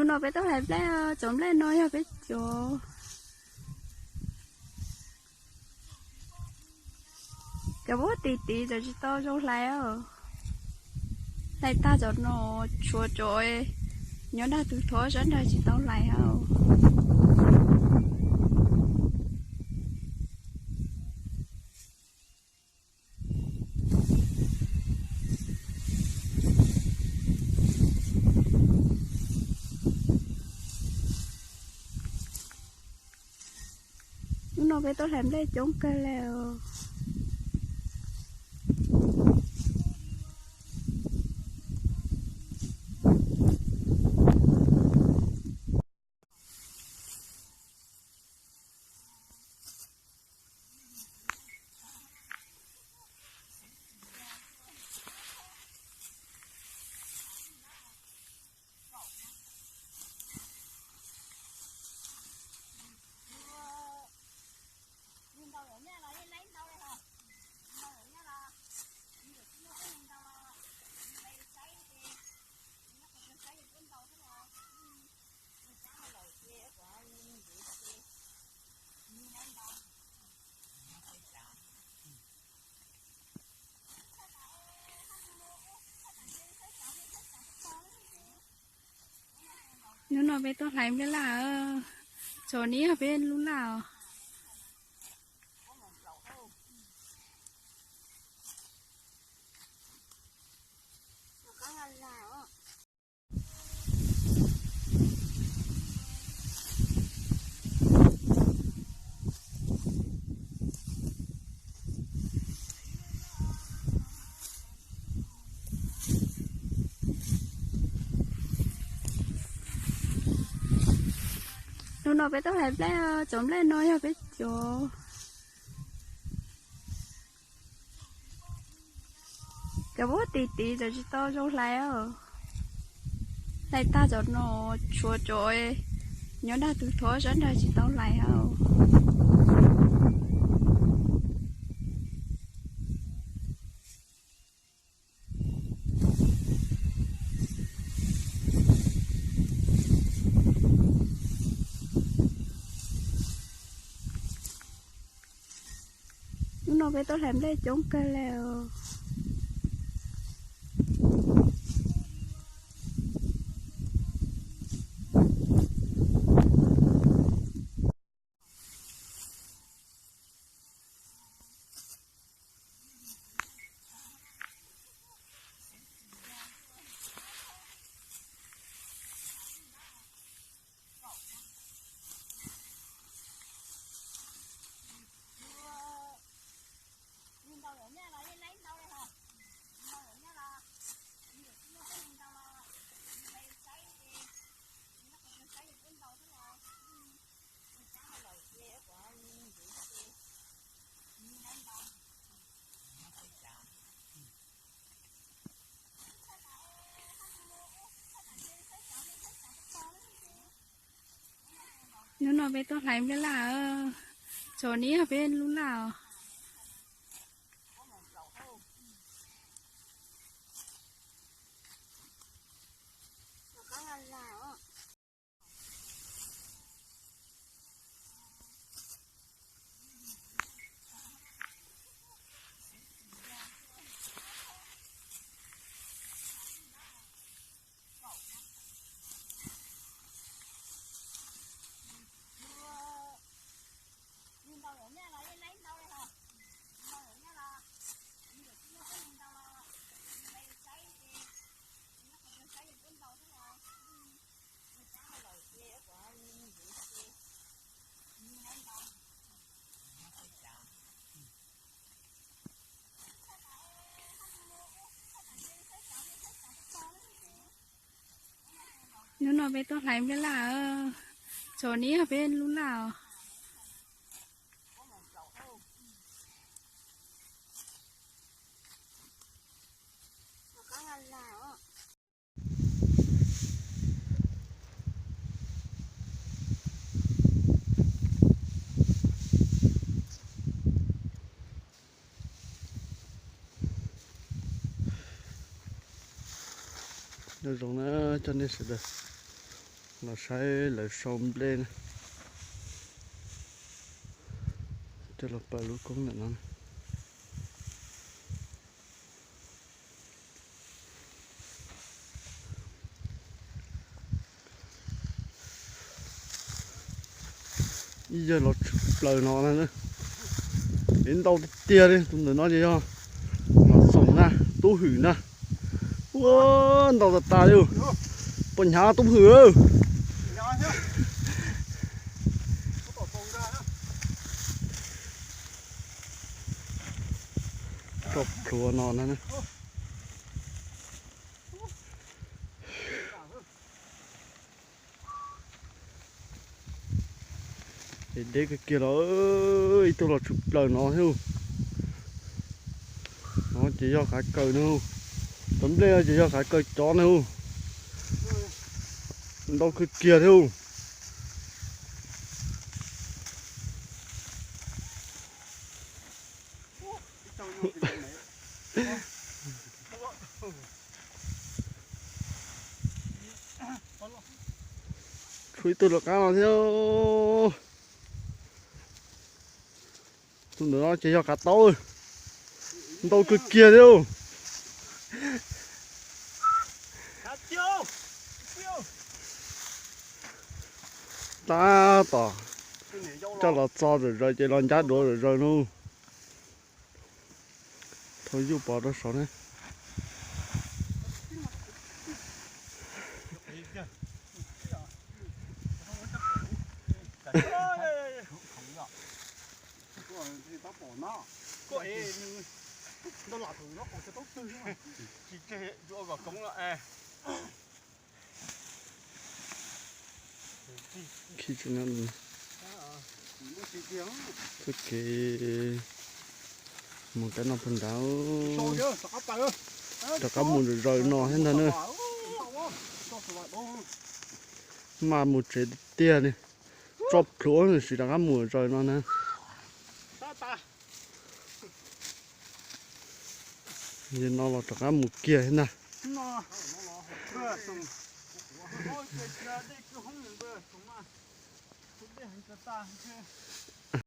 No peb tuaj hlais nplej, cov nplej no yog peb cov. Cov puag tim tid cov tsis tau zoo hlais. Hlais tag cov no, tshuav cov nyob nram tus thoob sab nraud tsis tau hlais os. Hnub no peb tuaj hlais nplej coob kawg li os. Hnub no peb tuaj hlais nplej laj, tsov ni yog peb lub laj os. Hnub no peb tuaj hlais nplej, cov nplej no yog peb cov. Cov puag tim tid cov tsis tau zoo hlais os. Hlais tag cov no, tshuav cov nyob nram tus thoob sab nraud tsis tau hlais os. Hnub no peb tuaj hlais nplej coob kawg li os. Hnub no peb tuaj hlais nplej laj, tsov ni yog peb lub laj os. Hnub no peb tuaj hlais nplej laj, tsov ni yog peb lub laj os. Nyob zoo na cov nej sawv daws. Los saib lawv sau nplej na. Coj los pawg lub koob ntawm no. Ib yawg los tshwm plaws no na. Ib ntau tiag tiag li, tus ntawm no ces yog Mab Xoom na, Tub Hwm na. Ua ntau tas tas li. Puas hnyav Tub Hwm? Roj plhuav no na. Ces deb kawg kiag los, ib tug los tshwm plaws no thiab. No ces yog qav kaws na. Cov nplej no ces yog qav kaws cov na. Ntau kawg kiag thiab. Tshuav ib tug rov qab no thiab. Tus ntawm no ces yog qav taub, ntau kawg kiag thiab. Tab tom coj los txo zom zaws ces los ncab duav zom zaws no. Thaum yuj pov rau saud ne. Khi tsis no, txoj kev mus rau no puag nrad, rov qab mus zom zaws no thiab ntag na. Maj mus tsev tiag tiag li, tso plhuav sim rov qab mus zom zaws no na. Yog no los rov qab mus kiag thiab ntag.